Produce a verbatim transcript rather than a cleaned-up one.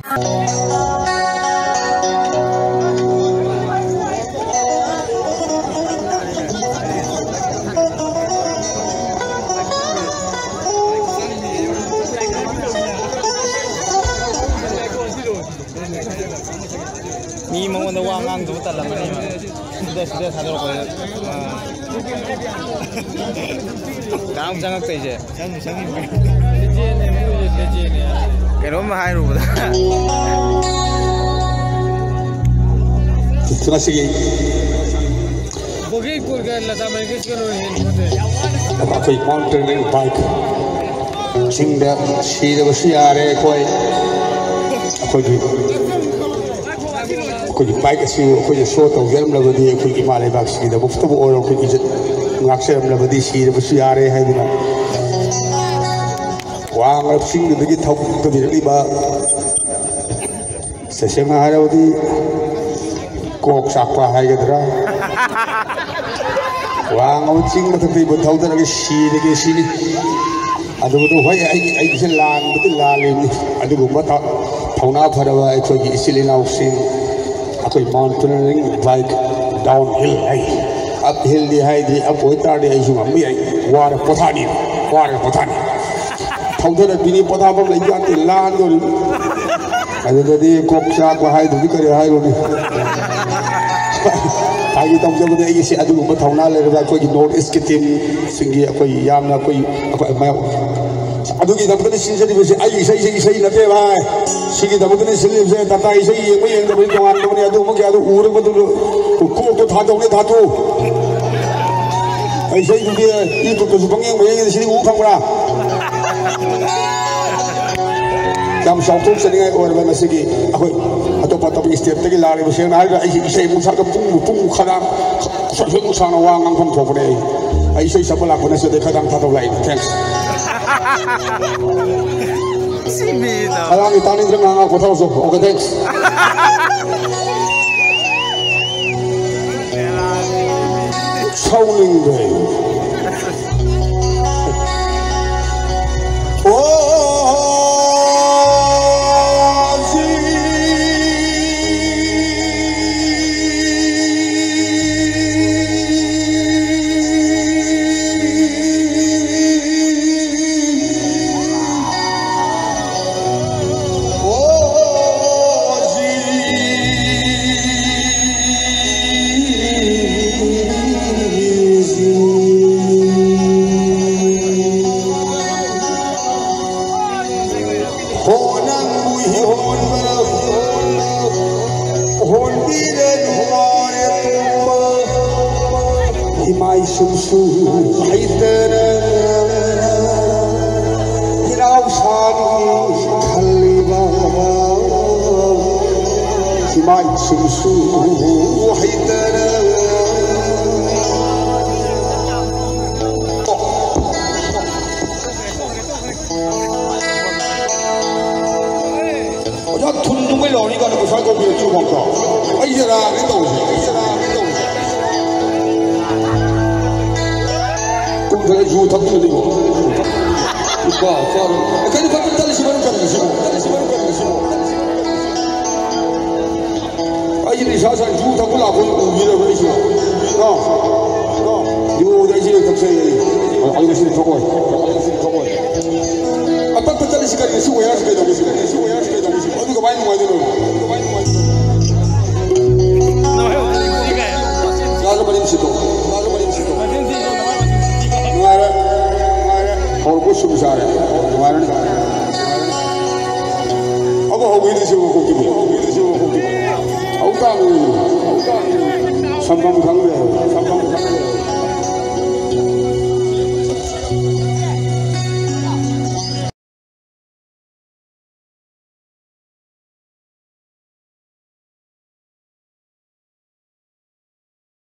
ꯃꯤ ꯃꯉꯣꯟꯗ ꯋꯥ ꯉꯥꯡꯗꯕ ꯇꯜꯂꯝꯃꯅꯤ꯫ ꯁꯤꯗ, ꯁꯤꯗ ꯊꯥꯗꯣꯔꯛꯄꯗ, ꯑꯥ꯫ ꯀꯅꯥꯝ ꯆꯪꯉꯛꯇꯣꯏꯁꯦ꯫ ꯆꯪꯉꯤ, ꯆꯪꯉꯤ꯫ ꯀꯩꯅꯣꯝ ꯍꯥꯏꯔꯨꯕꯗ꯫ ꯉꯁꯤꯒꯤ ꯑꯩꯈꯣꯏ ꯃꯥꯎꯟꯇꯦꯅꯤꯌꯔꯤꯡ ꯕꯥꯏꯛ, ꯆꯤꯡꯗ ꯁꯤꯔꯕꯁꯨ ꯌꯥꯔꯦ ꯑꯩꯈꯣꯏ꯫ ꯑꯩꯈꯣꯏꯒꯤ, ꯑꯩꯈꯣꯏꯒꯤ ꯕꯥꯏꯛ ꯑꯁꯤ ꯑꯩꯈꯣꯏꯅ ꯁꯣ ꯇꯧꯖꯔꯝꯂꯕꯗꯤ, ꯑꯩꯈꯣꯏꯒꯤ ꯏꯃꯥ ꯂꯩꯕꯥꯛꯁꯤꯒꯤꯗꯃꯛꯇꯕꯨ ꯑꯣꯏꯔꯣ, ꯑꯩꯈꯣꯏꯒꯤ ꯏꯖꯠ ꯉꯥꯛꯆꯔꯝꯂꯕꯗꯤ, ꯁꯤꯔꯕꯁꯨ ꯌꯥꯔꯦ ꯍꯥꯏꯗꯨꯅ ꯋꯥꯡꯂꯕ ꯆꯤꯡꯗꯨꯗꯒꯤ ꯊꯧꯒꯠꯄꯤꯔꯛꯂꯤꯕ ꯇꯁꯦꯡꯅ ꯍꯥꯏꯔꯕꯗꯤ ꯀꯣꯛ ꯆꯥꯛꯄ ꯍꯥꯏꯒꯗ꯭ꯔꯥ? ꯋꯥꯡꯉꯕ ꯆꯤꯡ ꯃꯊꯛꯇ ꯏꯕ ꯊꯧꯗꯔꯒ ꯁꯤꯔꯒꯦ ꯁꯤꯅꯤ꯫ ꯑꯗꯨꯕꯨ ꯍꯣꯏ, ꯑꯩ, ꯑꯩꯒꯤꯁꯦ ꯂꯥꯟꯕꯗꯤ ꯂꯥꯜꯂꯤꯕꯅꯤ꯫ ꯑꯗꯨꯒꯨꯝꯕ ꯊ-, ꯊꯧꯅꯥ ꯐꯔꯕ ꯑꯩꯈꯣꯏꯒꯤ ꯏꯆꯤꯜ ꯏꯅꯥꯎꯁꯤꯡ, ꯑꯩꯈꯣꯏ ꯃꯥꯎꯟꯇꯦꯅꯤꯌꯔꯤꯡ ꯕꯥꯏꯛ ꯗꯥꯎꯟ ꯍꯤꯜ ꯍꯥꯏ꯫ ꯑꯞ ꯍꯤꯜꯗꯤ ꯍꯥꯏꯗꯤ ꯑꯞ ꯑꯣꯏꯇꯥꯔꯗꯤ ꯑꯩꯁꯨ ꯉꯝꯕ ꯌꯥꯏ꯫ War ꯄꯣꯊꯥꯅꯤ, war ꯄꯣꯊꯥꯅꯤ꯫ ꯊꯧꯗꯔꯛꯄꯤꯅꯤ, ꯄꯣꯊꯥꯐꯝ ꯂꯩꯕ ꯌꯥꯗꯦ, ꯂꯥꯟꯗꯣꯔꯤꯕꯅꯤ꯫ ꯑꯗꯨꯗꯗꯤ ꯀꯣꯛ ꯆꯥꯛꯄ ꯍꯥꯏꯗ꯭ꯔꯗꯤ ꯀꯔꯤ ꯍꯥꯏꯔꯨꯅꯤ? ꯐꯥꯒꯤ ꯇꯧꯖꯕꯅꯤ, ꯑꯩꯒꯤꯁꯤ ꯑꯗꯨꯒꯨꯝꯕ ꯊꯧꯅꯥ ꯂꯩꯔꯒ ꯑꯩꯈꯣꯏꯒꯤ ꯅꯣꯔꯠ ꯏꯁꯀꯤ ꯇꯤꯝꯁꯤꯡꯒꯤ ꯑꯩꯈꯣꯏ ꯌꯥꯝꯅ ꯑꯩꯈꯣꯏ, ꯑꯩꯈꯣꯏ ꯃꯌꯥꯝ ꯑꯗꯨꯒꯤꯗꯃꯛꯇꯅꯤ ꯁꯤꯟꯖꯔꯤꯕꯁꯤ꯫ ꯑꯩꯒꯤ ꯏꯁꯩꯁꯦ ꯏꯁꯩ ꯅꯠꯇꯦ ꯚꯥꯏ, ꯁꯤꯒꯤꯗꯃꯛꯇꯅꯤ ꯁꯤꯜꯂꯤꯕꯁꯦ꯫ ꯇꯥꯇꯥ ꯏꯁꯩ ꯌꯦꯡꯕ ꯌꯦꯡꯗꯕꯗꯤ ꯇꯣꯉꯥꯟꯕꯅꯤ, ꯑꯗꯨ ꯑꯃꯒꯤ ꯑꯗꯨ ꯎꯔꯕꯗꯨ ꯀꯣꯛꯇꯣ ꯊꯥꯗꯧꯅꯦ, ꯊꯥꯗꯣꯛꯎ꯫ ꯏꯁꯩꯗꯨꯗꯤ ꯌꯨꯇ꯭ꯌꯨꯕꯇꯁꯨ ꯄꯪꯌꯦꯡ ꯌꯦꯡꯉꯤꯗ, ꯁꯤꯗꯤ ꯎꯕ ꯐꯪꯕ꯭ꯔꯥ? ꯌꯥꯝ ꯆꯥꯎꯊꯣꯛꯆꯅꯤꯡꯉꯥꯏ ꯑꯣꯏꯔꯕ ꯉꯁꯤꯒꯤ ꯑꯩꯈꯣꯏ ꯑꯇꯣꯞꯄ ꯑꯇꯣꯞꯄ ꯁ꯭ꯇꯦꯠꯇꯒꯤ ꯂꯥꯛꯂꯤꯕ, ꯁꯦꯡꯅ ꯍꯥꯏꯔꯒ ꯑꯩꯁꯦ ꯏꯁꯩ ꯑꯃꯨꯛ ꯁꯛꯑꯒ ꯄꯨꯡ, ꯄꯨꯡ ꯈꯔ ꯁꯨꯝ ꯁꯥꯡꯅ ꯋꯥ ꯉꯥꯡꯐꯝ ꯊꯣꯛꯄꯅꯦ꯫ ꯑꯩ, ꯑꯩ ꯏꯁꯩ ꯁꯛꯄ ꯂꯥꯛꯄ ꯅꯠꯆꯗꯦ, ꯈꯗꯥꯡ ꯊꯥꯗꯧ ꯂꯥꯛꯏꯅꯦ꯫ Thanks꯫ ꯁꯤ ꯃꯤꯗꯣ꯫ ꯈꯗꯥꯡꯗꯤ ꯇꯥꯅꯤꯡꯗ꯭ꯔꯦ, ꯉꯥꯏꯍꯥꯛ ꯉꯥꯏꯍꯥꯛ ꯄꯣꯊꯥꯔꯁꯨ꯫ Okay, thanks꯫ ꯁꯥꯎꯅꯤꯡꯕ꯭ꯔꯦ? ꯑꯣ, ꯁꯤ ꯏꯃꯥꯏ ꯁꯨꯝꯁꯨ ꯍꯩꯇꯅ ꯏꯅꯥꯎ ꯁꯥꯅꯤ ꯈꯜꯂꯤꯕ ꯏꯃꯥꯏ ꯁꯨꯝꯁꯨ ꯍꯩꯇꯅ ꯑꯣꯖꯥ ꯊꯨꯝꯗꯨꯃꯩ ꯂꯥꯎꯔꯤ ꯀꯥꯟꯗ ꯄꯩꯁꯥ ꯀꯧꯕꯤꯔꯛꯇ꯭ꯔꯣ ꯈꯪꯕ꯭ꯔꯣ? ꯑꯩꯁꯦ ꯔꯥꯒꯅꯤ ꯇꯧꯔꯤꯁꯦ, ꯑꯩꯁꯦ ꯔꯥꯒꯅꯤ ꯇꯧꯔꯤꯁꯦ꯫ ꯀꯨꯝꯊꯔ ꯌꯨ ꯊꯛꯇꯣꯏꯅꯤꯀꯣ꯫ ꯏꯄꯥ, ꯏꯄꯥ, ꯀꯩꯅꯣ ꯐꯠꯇ ꯇꯠꯂꯤꯁꯤ ꯃꯔꯝ ꯀꯔꯤꯒꯤ ꯁꯤꯕꯣ? ꯇꯠꯂꯤꯁꯤ ꯃꯔꯝ ꯀꯔꯤꯒꯤ ꯁꯤꯕꯣ? ꯑꯩꯁꯦ ꯅꯤꯁꯥ ꯁꯥꯏ ꯌꯨ ꯊꯛꯄ ꯂꯥꯛꯄ ꯎꯕꯤꯔꯕ꯭ꯔꯥ ꯑꯩꯁꯦ? ꯑꯥ, ꯑꯥ, ꯌꯨꯗ ꯑꯩꯁꯦ ꯊꯛꯆꯩ ꯑꯩ꯫ ꯑꯩ ꯉꯁꯤꯗꯤ ꯊꯛꯑꯣꯏ꯫ ꯑꯩ ꯉꯁꯤꯗꯤ ꯊꯛꯑꯣꯏ꯫ ꯑꯄꯠꯄ ꯆꯠꯂꯤꯁꯤ ꯀꯔꯤꯒꯤ? ꯁꯤ ꯋꯦꯌꯥꯔꯁꯤ ꯀꯩꯗꯧꯅꯤ? ꯁꯤ ꯀꯔꯤꯒꯤ? ꯁꯤ ꯋꯦꯌꯥꯔꯁꯤ ꯀꯩꯗꯧꯅꯤ? ꯁꯤ ꯑꯗꯨ ꯀꯃꯥꯏꯅ ꯅꯨꯡꯉꯥꯏꯗꯣꯏꯅꯣ? ꯑꯗꯨ ꯀꯃꯥꯏꯅ ꯅꯨꯡꯉꯥꯏꯗꯣꯏꯅꯣ? ꯌꯥꯔꯣ ꯃꯅꯤꯡ ꯁꯤꯠꯇꯣ꯫ ꯌꯥꯔꯣ ꯃꯅꯤꯡ ꯁꯤꯠꯇꯣ꯫ ꯅꯨꯡꯉꯥꯏꯔꯦ꯫ ꯅꯨꯡꯉꯥꯏꯔꯦ꯫ ꯍꯧꯔꯛꯄ ꯁꯨꯝ ꯁꯥꯔꯦ꯫ ꯅꯨꯡꯉꯥꯏꯔꯅꯤ꯫ ꯑꯃ ꯍꯧꯈꯤꯗꯤ ꯁꯤ ꯃꯀꯣꯛꯇꯨꯗꯤ꯫ ꯍꯧꯈꯤꯗꯤ ꯁꯤ ꯃꯀꯣꯛꯇꯨꯗꯤ꯫ ꯍꯧ ꯇꯥꯕꯅꯤ꯫ ꯍꯧ ꯇꯥꯕꯅꯤ꯫ ꯁꯝꯕꯝ ꯈꯪꯗꯦ꯫ ꯁꯝꯕꯝ ꯈꯪꯗꯦ꯫